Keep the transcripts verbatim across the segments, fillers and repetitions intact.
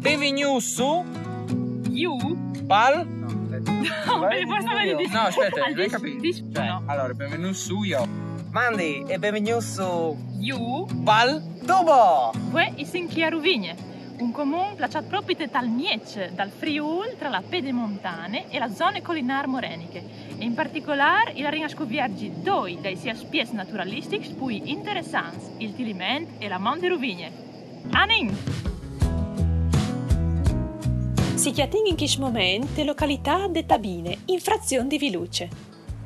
Benvegnûts su Ju? Pal. No, aspetta. No, per forza di No, aspetta, al non hai dis- capito. dis- Cioè, no. Allora, benvegnûts su jo. Mandi e benvegnûts su Ju? Pal Tubo. Vuê i sin chi a Ruvigne, un comun plaçât propit tal mieç dal Friûl, tra la pedemontane e la zone colinâr moreniche. E in particolâr i larìn a scuvierzi doi dai siei aspiets naturalistics plui interessants, il Tiliment e la Mont di Ruvigne. Anìn! Si cjatìn in chest moment te localitât de Tabine, in frazion di Viluce.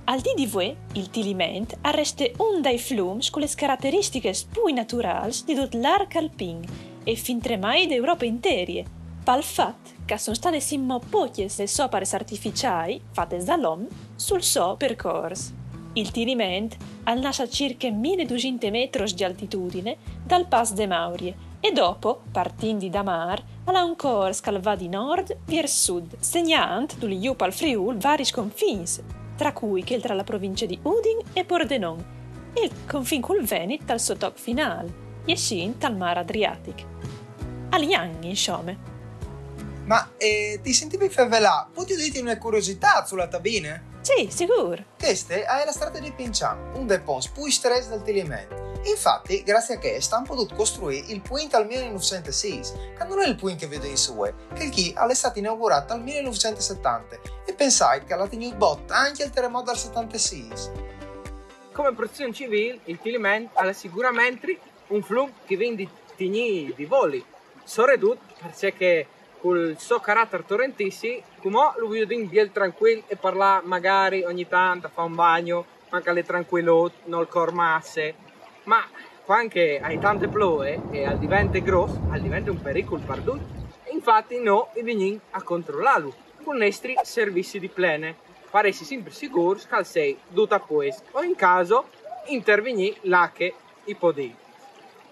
Al dì di vuê, il Tiliment al reste un dai flums cu lis carateristichis plui naturâls di dut l'arc alpin e fintremai di Europe interie, pal fat che a son stadis inmò pocjis lis oparis artificiâi fatis dal om sul so percors. Il Tiliment al nas a cirche mil e dusinte metris di altitudine dal Pas de Maurie e dopo, partint di Damâr, al à un cors che al va di nord viers sud, segnant dulì jù pal Friûl varis confins, tra cui chel tra la provincie di Udin e Pordenon, e il confin cul Venit tal so toc finâl, jessint tal mâr Adriatic. A Lignan, insome. Ma eh, ti sentivi fevelâ, puedio dîti une curiositât su la Tabine? Sì, sigûr. Cheste e je la strade di Pincian, un dai ponts plui strets dal Tiliment. Infati, graciis a chê, a àn podût costruî il puint al mil nûfcent e sîs, che nol è il puint che o viodìn vuê, chel chi al è stât inaugurât tal mil nûfcent e setante, e pensait che al à tignût bot ancje il teremot dal setante e sîs. Come protezion civîl, il Tiliment al è siguramentri un flum che o vin di tignî di voli, soredut parcè che cul so caratar torentizi, cumò lu viodìn biel trancuil e par lâ magari ogni tant a fâ un bagn, ma che al è trancuilut, nol cor masse. Ma cuant che e je tante ploie e al devente gros, al devente un pericul par ducj. Infati nô i vignìn a controlâlu cul nestri servizi di plene, par jessi simpri sigûrs che al sei dut a puest o in câs intervignî là che i podìn.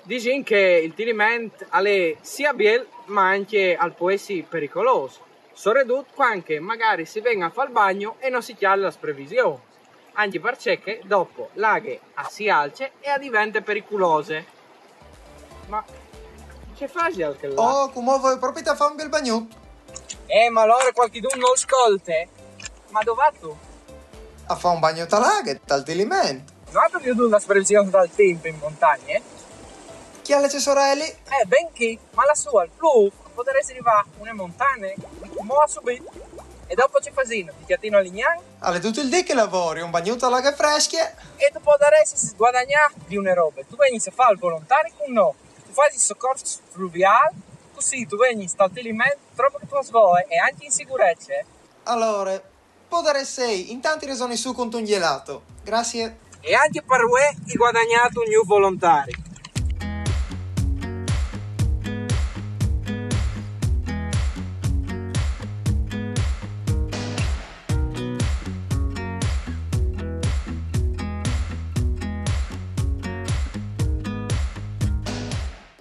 Disìn che il Tiliment al è sì biel, ma ancje al pues jessi pericolôs, soredut cuant che magari si ven a fâ il bagn e no si cjale lis previsions, ancje parcè che dopo la aghe si alce e e devente periculose. Ma ce fasial chel là? Oh, cumò o voi propit a fâ un biel bagnut. Eh, ma alore cualchidun nol scolte? Ma dulà vâstu? A fâ un bagnut a la aghe, tal Tiliment. No vêso viodût lis previsions dal timp in montagne? Cjale ce soreli? Eh, ben chi, ma lassù al plûf, podarès rivâ une montane, cumò subit. E dopo ce fasìn? Ti cjatìn a Lignan? Al è dut il dì che o lavori, un bagnut a la aghe frescje. E tu podaressis guadagnâ di une robe. Tu vegnis a fâ il volontari cun nô. Tu fasis socors fluviâl, cussì tu vegnis tal Tiliment trop che tu âs voie e ancje in sigurece. Alore, podarès sei, intant i resoni sù cuntun gjelato. Graciis. E ancje par vuê i ai guadagnât un gnûf volontari.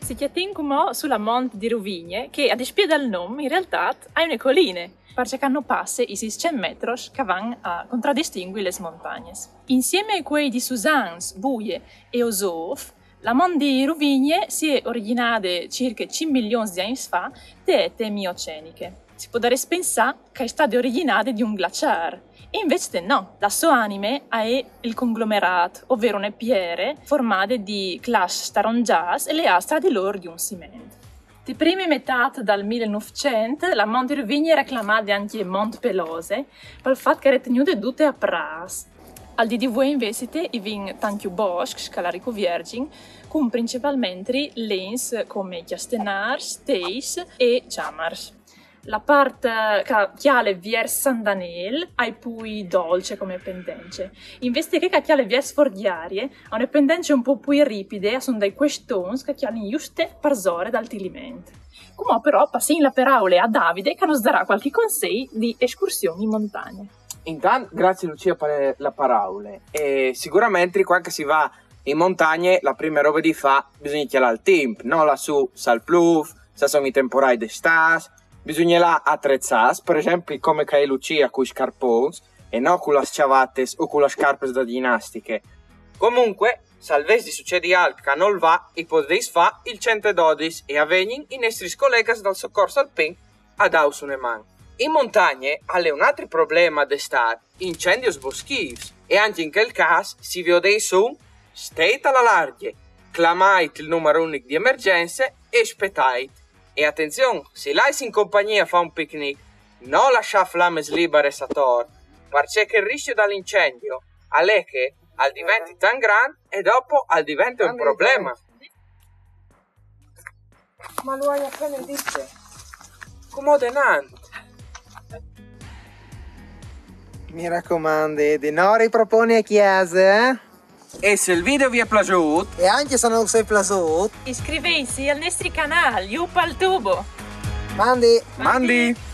Si cjatìn cumò su la Mont di Ruvigne, che a dispiet dal non, in realtât e je une coline, parcè che no passe i sîscent metris che a van a contradistingui lis montagnis. Insiemi a cuei di Susans, Buie e Osôf, la Mont di Ruvigne si è origjinade cirche cinc milions di agns fa de ete mioceniche. Si podarès pensâ che e je stade origjinade di un glaçâr. E invezit no, la sô anime e je il conglomerât, overo une piere formade di claçs staronzâts e leâts tra di lôr di un ciment. Te prime metât dal mil e nûfcent, la Mont di Ruvigne e jere clamade ancje Mont Pelose, pal fat che e jere tegnude dute a prâts. Al dì di vuê invezit i vin tancj boscs che la ricuvierzin, cun principalmentri lens come cjastenârs, teis e cjamars. La part che e cjale viers San Danêl e je plui dolce come pendence. Invezit chê che e cjale viers Forgjarie e je une pendence un pôc plui ripide, a son dai cuestons che a cjalin juste parsore dal Tiliment. Cumò però passìn la peraule a Davide che nus darà cualchi consei di escursion in montagne. Intant, graciis Lucia par la peraule. E siguramentri cuant che si va in montagne, la prime robe di fâ, bisugne cjalâ il timp, no? Lassù, se al plûf, se a son i temporâi d'Istât, bisugne lâ atreçâts, par esempli come che e je Lucia cui scarpons, e no cu lis cjavatis o cu lis scarpis da gjinastiche. Comuncue, Se al ves di sucedi alc che nol va, i podeis fâ il centododis e a vegnin i nestris colegas dal socors alpin a dâus une man. In montagne al è un altri problema d'Estât, incendios boschîfs, e ancje in chel câs, se o viodeis un, steit a la largje, clamait il numar unic di emergjence e spetait. E atenzion, se lais in compagnie a fâ un picnic, no lassâ flames liberes ator, parcè che il riscjo dal incendio al è che al deventi tant grant e dopo al deventi un problema. Ma lu ai apene dit. Cumò denant. Mi racomandi, di no riproponi a cjase, eh? E se il video vi è plasut, e ancje se no us è plasut, Iscriveisi al nestri canâl, Jupa al tubo! Mandi! Mandi!